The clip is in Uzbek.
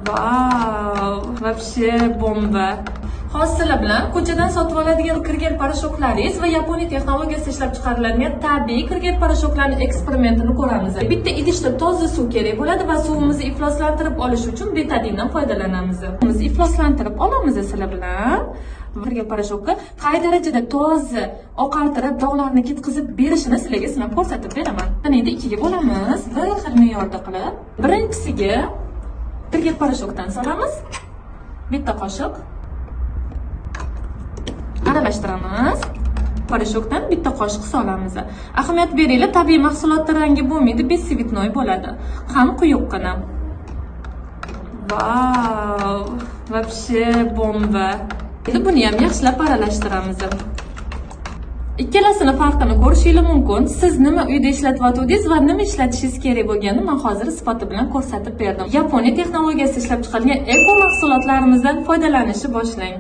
Vau, вообще bomba. Hozir sizlar bilan ko'chadan sotib oladigan kir gel poroshoklaringiz va Yaponiya texnologiyasida ishlab chiqariladigan tabiiy kir gel poroshoklarni eksperimentini ko'ramiz. Bitta idishda toza suv kerak bo'ladi va suvimizni ifloslantirib olish uchun Betadindan foydalanamiz. Biz ifloslantirib olamiz sizlar bilan. Kir gel poroshokni qay darajada toza oqartirib, dog'larni ketqizib berishini sizlarga sinab ko'rsatib beraman. Mana endi ikkiga bo'lamiz, bir xil me'yorda qilib. Birinchisiga kir gel poroshokdan solamiz. Bitta qoshiq aralashtiramiz. Poroshokdan bitta qoshiq solamiz. Ahamiyat beringlar, tabiiy mahsulotda rangi bo'lmaydi, бесцветной bo'ladi. Ham quyuqqina. Vau, вообще bomba. Endi buni ham yaxshilab aralashtiramiz. Ikkalasini farqini ko'rishingiz mumkin. Siz nima uyda ishlatyotgandingiz va nima ishlatishingiz kerak bo'lganini men hozir isboti bilan ko'rsatib berdim. Yaponiya texnologiyasida ishlab chiqarilgan eko mahsulotlarimizdan foydalanishni boshlang.